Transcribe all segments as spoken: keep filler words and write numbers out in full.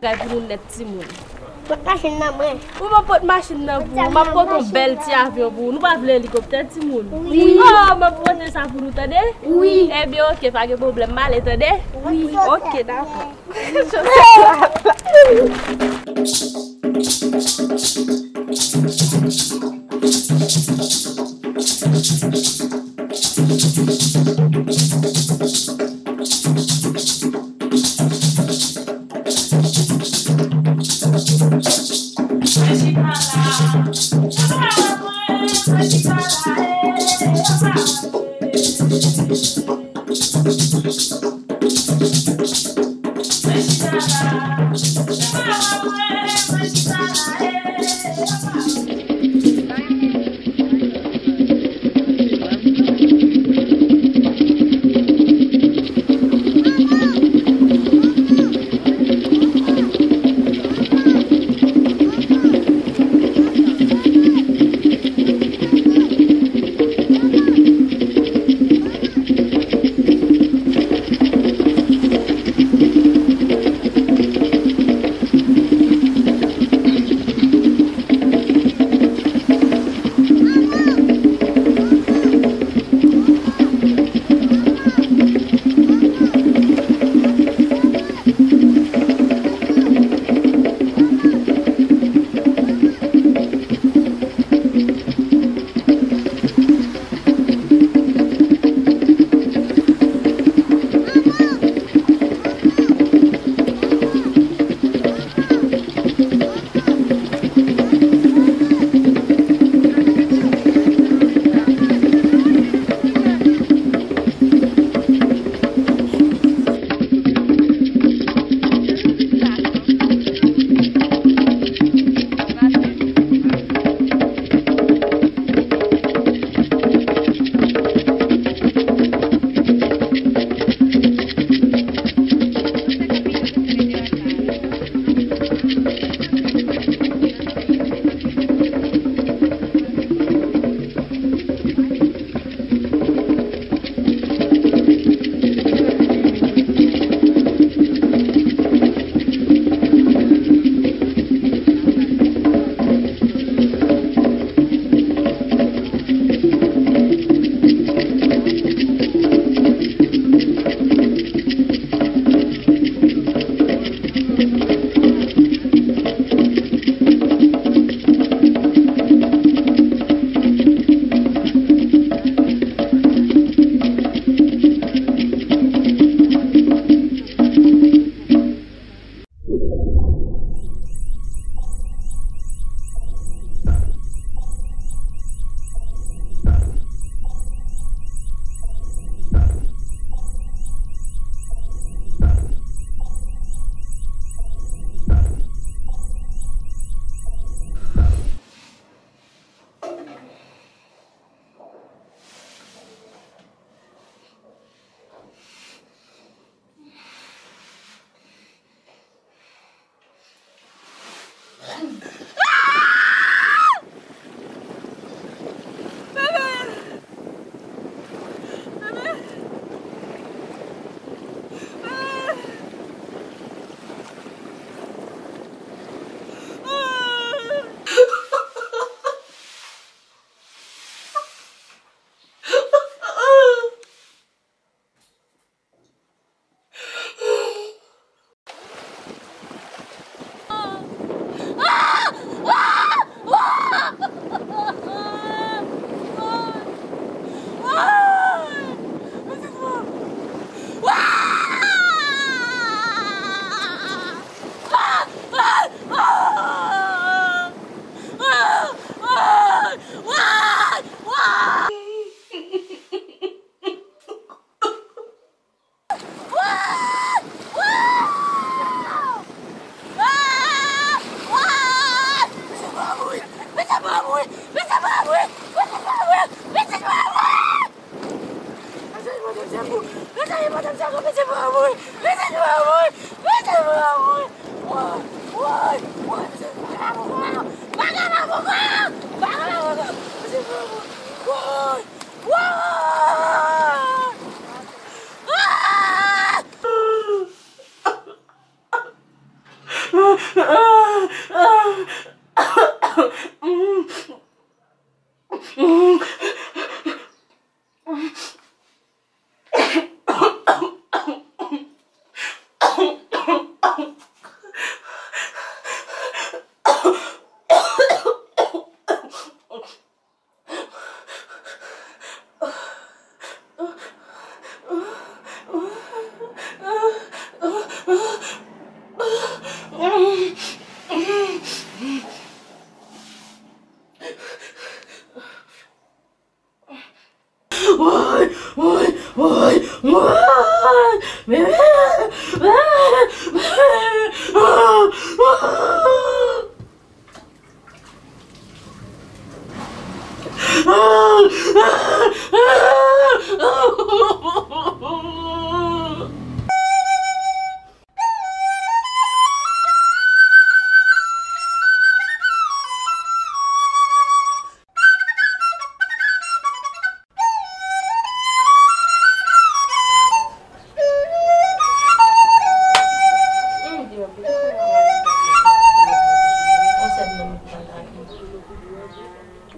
Ay pou nou nèt timoun. Pot machin nan mwen. Ou pa pot machin nan pou ou. M ap pote yon bèl ti avyon pou ou. Nou pa vle elikoptè timoun? Wi. Oh, m ap pote sa pou nou, tande? Wi. Ebyen, oke, pa gen pwoblèm. M ale, tande? Wi. Oke, dakò.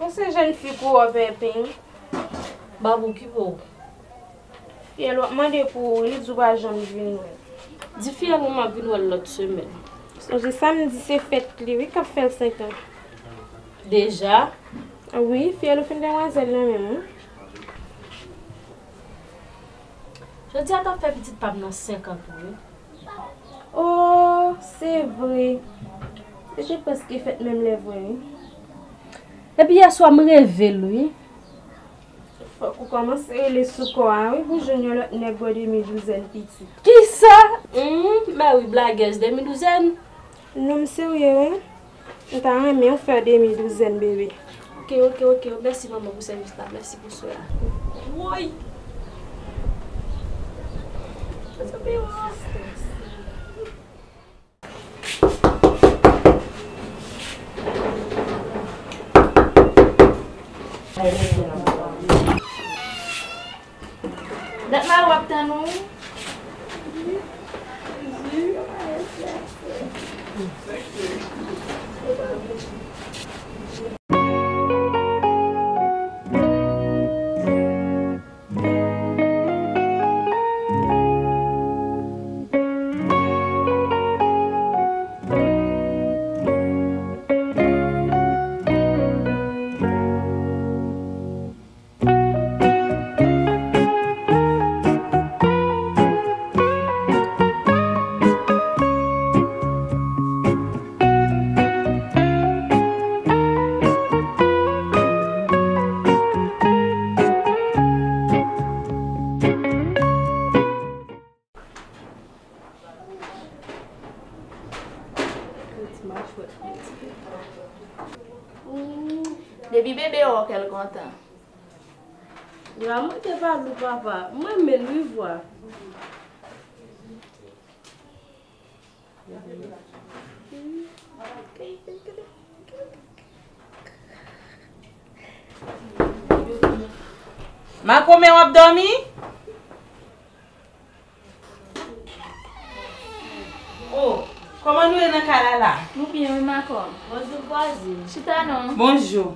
Bon, se jèn fi kou w ap peye. Babou, ki pou ou? Fiyèl w ap mande pou ou, li di w pa janm vin wè l. Di fiyèl ou m ap vin wè l lòt semèn. Sonje samdi se fèt li wi k ap fè l senk an. Deja? Wi, fiyèl ou fin demwazèl nan men m wi. Jodi a t ap fè pitit pa m nan senk an tou wi. Oh, se vre. Li te prèske fèt menm lè vre wi. Epi yè swa m reve l wi. Fòk ou kòmanse rele sou kò a wi pou jwenn yon lòt nèg bò demi douzèn pitit. Kisa? Humm, mè wi blagèz demi douzèn. Non, m serye wi. M ta renmen w fè demi douzèn bebe. Ok, ok, ok. Mèsi manman pou sèvis la. Mèsi pou swen an. Woy! Dat mari w ap tann ou. Depi bebe wè w kè l kontan. Li pa manke pale wi papa. M renmen l wi vwa. Makomè w ap dòmi? Oh, kòman nou ye nan kay la la? Nou byen wi makomè. Bonjou vwazin. Chita non. Bonjou.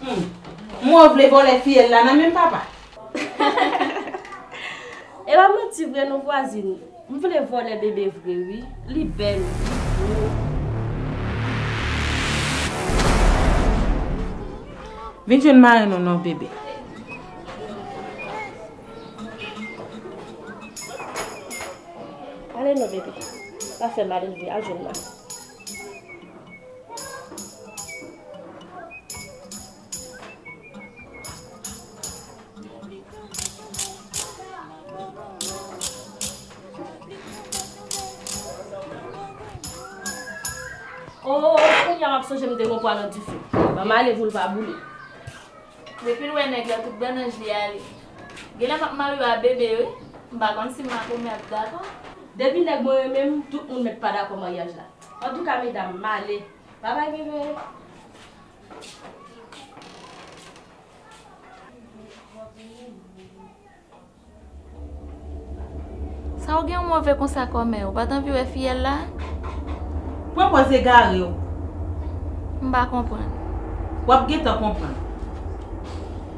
Hmm. M wè w vle vòlè fiyèl la nan men m papa. E pa manti vre non vwazin. M vle vòlè bebe vre wi. Li bèl, li gwo. Vin jwenn marenn ou non bebe. Ale non bebe. Pa fè mal vre, al jwenn mwen. Oh, kounye a m ap sonje m te gon pwa nan dife. Ban m ale pou l pa boule. Depi l wè nèg la, tout bannanj li ale. Genlè m ap marye a bebe wi. M pa konn si makomè ap dakò. Depi nèg mwen renmen m, tout moun mèt pa dakò maryaj la. Antouka medam, m ale. Babay bebe. Sa w gen yon move konsa kòmè, ou pa t anvi wè fiyèl la? Pran pòz egare w. M pa konprann. W ap gentan konprann.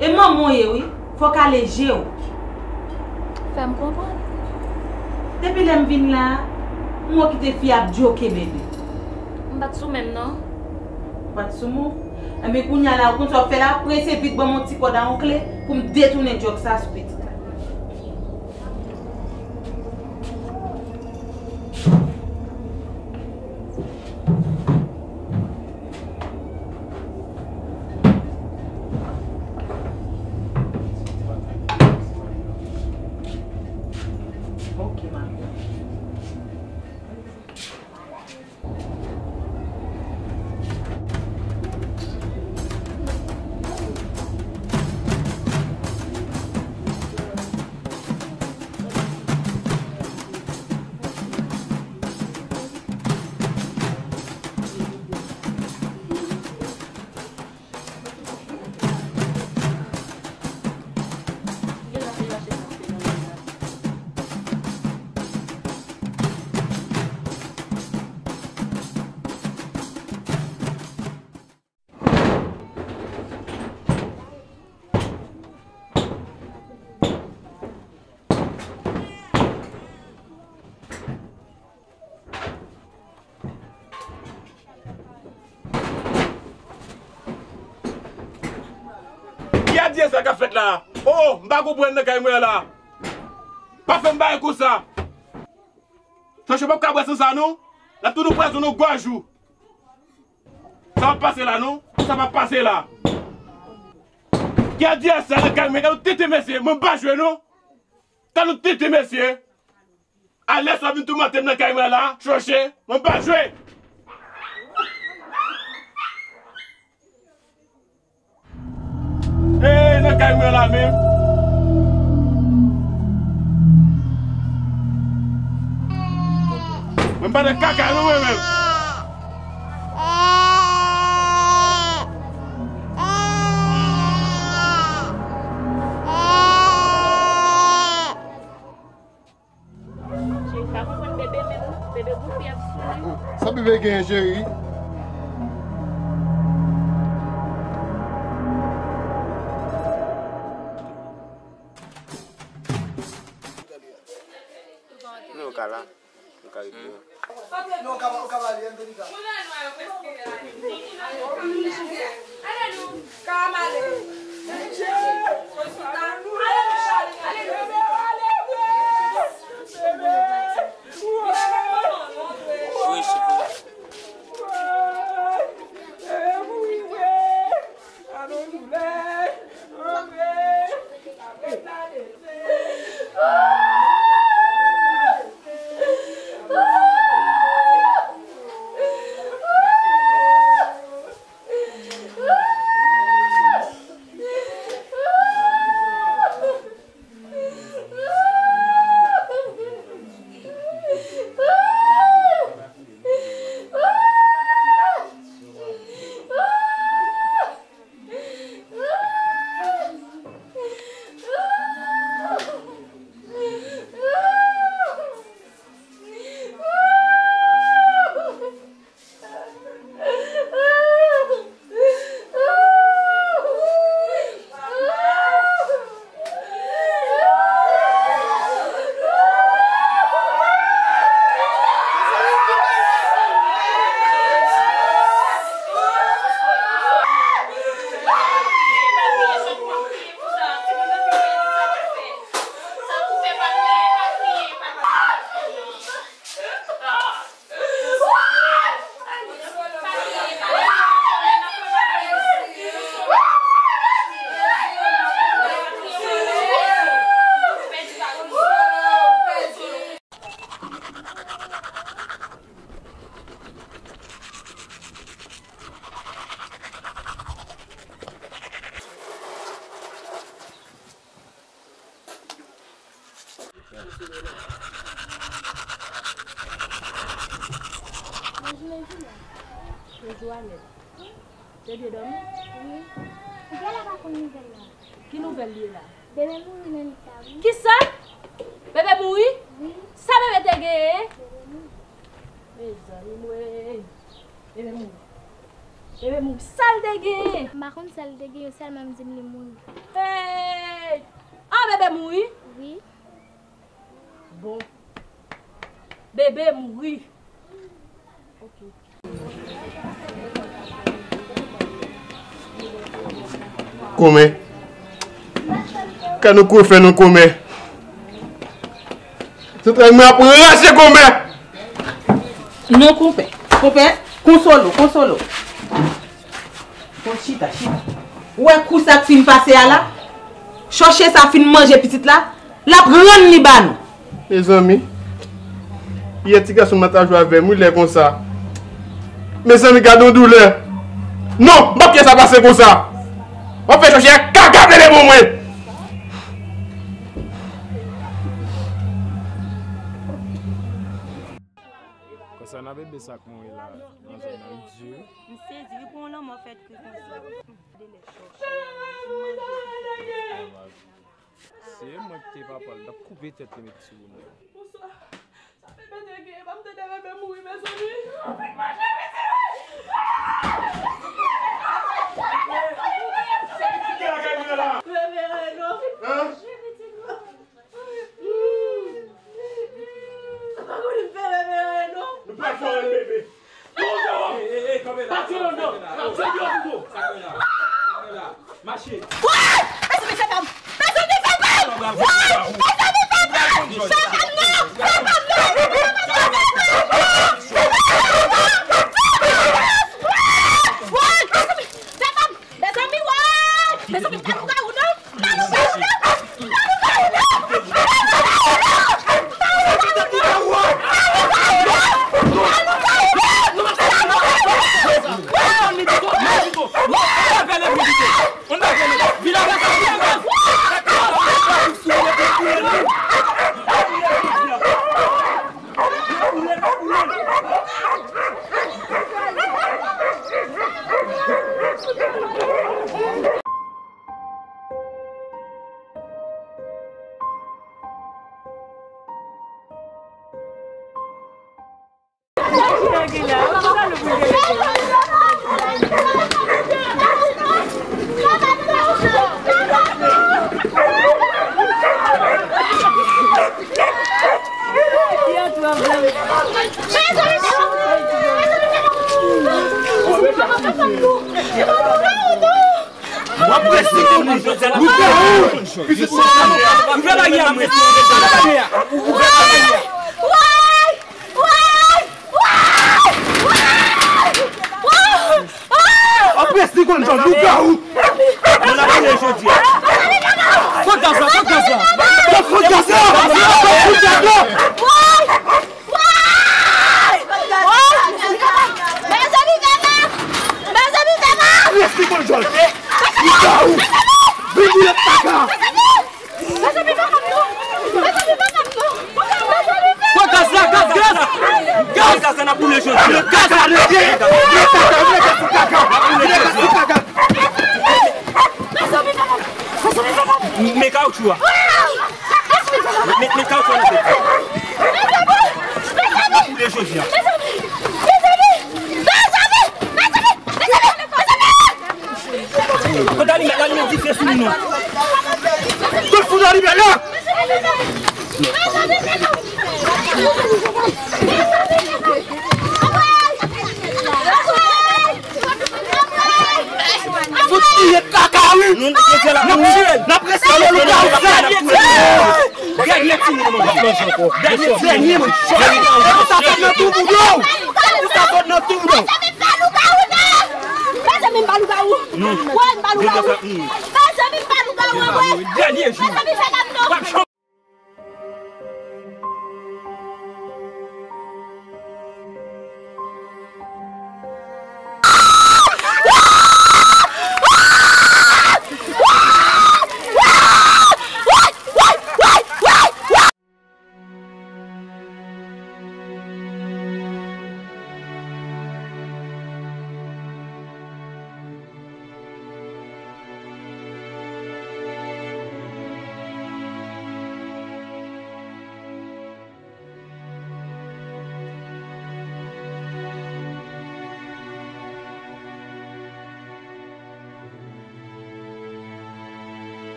E manman w ye wi, fò w kale je w. Fè m konprann. Depi lè m vin la a, m wè w kite fi a ap djoke bebe. M pa t sou menm non. Ou pa t sou mou? Enben kounye a la, ou konn sa w ap fè la, prese vit ban m yon ti kòd a yon kle pou m detounen djòk sa sou pitit la. Ok, ma belle. Gade sa k ap fèt la. Oh, m pa konprann nan kay mwen la. Pa fè m bagay konsa. Chòche p ap ka bwè san sa non. L ap tounen pwazon nan gòj ou. Sa p ap pase la non. Sa p ap pase la. Gade sa nan kay mwen, gade yon tenten mesye. Mwen m pa jwe non. Gade yon tenten mesye. Alèz w ap vin toumante m nan kay mwen la, Chòche, mwen pa jwe. Ey, nan kay mwen la menm. Mwen pa nan kaka non mwen menm. Cheri, pa konprann bebe menm non. Bebe gon fyèv sou li. Sa bebe genyen, cheri? Non, ou ka la. Ou ka rive. Non, ou ka, ou ka pale, M P D K. Bonjou, Lejina. Bonjou, Anèt. Te byen dòmi? Wi. Ou genlè pa konn nouvèl la. Ki nouvèl li ye la? Bebe mouri nan lit la, wi. Kisa? Bebe mouri? Wi. Sa l te genyen? M pa konn sa l te genyen, sèlman m di m li mouri. Hey! Ah, bebe mouri? Wi. Bon. Bebe mouri. Ok. Kòmè. Kan nou kou fè nou kòmè. Zantray mwen ap rache kòmè. Non, konpè. Konpè, konsole w, konsole w. Bon, chita, chita. Ou wè kou sa k fin pase a la? Chòche sa fin manje pitit la, l ap rann li ba nou. Mezanmi, yè ti gason m nan ta jwe avè m wi lè konsa. Mezanmi, gade yon doulè. Non, m p ap kite sa pase konsa. W ap fè chòche a kaka plen pou mwen. Konsènan bebe sa k mouri la nan zòn nan, li di. M sezi wi pou yon lanmò fèt kri konsa. Gade lè chòche a, manje pitit la. Se mwen ki te papa l, m t ap koupe tèt li met sou nou. Bonswa. Sa bebe te gen, pa m tande bebe mouri, mezanmi. Bebe Reno. Hein? Papa konnen m fè bebe Reno. Nou pa fè bebe. Hey, hey, hey, kanpe la. Pati yo anndan. Pati yo anndan. Sa k fè la? Sa k fè la? Mache. Woy! Mezanmi, fè pa m! Mezanmi, fè pa m! Woy! Mezanmi, fè pa m! Fè pa m non! Fè pa m non! Woy! Mezanmi, fè pa m! Mezanmi, woy! Mezanmi, pa lougawou non! Pa lougawou non! W ap resi konnen. Lougarou! Pitit sa. Ouvè bagay a mwen. Ouvè bagay a. Woy! Woy! Woy! Woy! W ap resi konnen, lougarou! Mwen la touye jodi a. Fòk gaz la, fòk gaz la. Fòk gaz la! Fòk gaz la! Woy! Woy! Mezanmi, fè m! Mezanmi, fè m! Resi konnen, lougarou! Vin boule kaka! Mezanmi, pa fè m non! Mezanmi, pa fè m non! Mezanmi, fè m! Pran gaz la, gaz, gaz! Gaz! Gaz la, n ap boule jodi a. Gaz la, gaz! Gaz la, gaz! N ap boule jodi a. Mezanmi, pa fè m! Mezanmi, pa fè m! Men kawotchou a. Men, men kawotchou a nan tèt. N ap boule jodi a. Mezanmi! Mezanmi! Mezanmi! Mezanmi! Mezanmi! Kote alimèt la, alimèt dife sou nou non. Kote fout alimèt la? Fout tiye kaka wi. N ap tiye l. N ap resi lougarou sa. Dènye timoun mwen. Dènye timoun mwen. Sa fè nan tou boudo. Sa fè nan tou boudo. Mezanmi, m pa lougawou. Mezanmi, m pa lougawou. Woy, m pa lougawou. Mezanmi, m pa lougawou, woy. Dènye jou. Mezanmi, fè pa m non.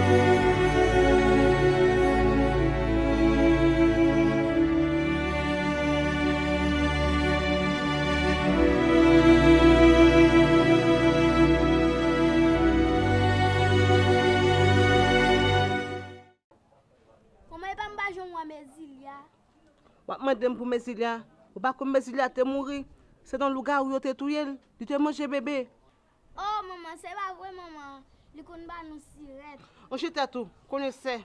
Manman, epa m pa janm wè Mezilya. W ap mande m pou Mezilya? Ou pa konn Mezilya te mouri? Se nan lougawou yo te touye l. Li te manje bebe. Oh, manman, se pa vre, manman. Li konn ba nou sirèt. An chita tou, konesè.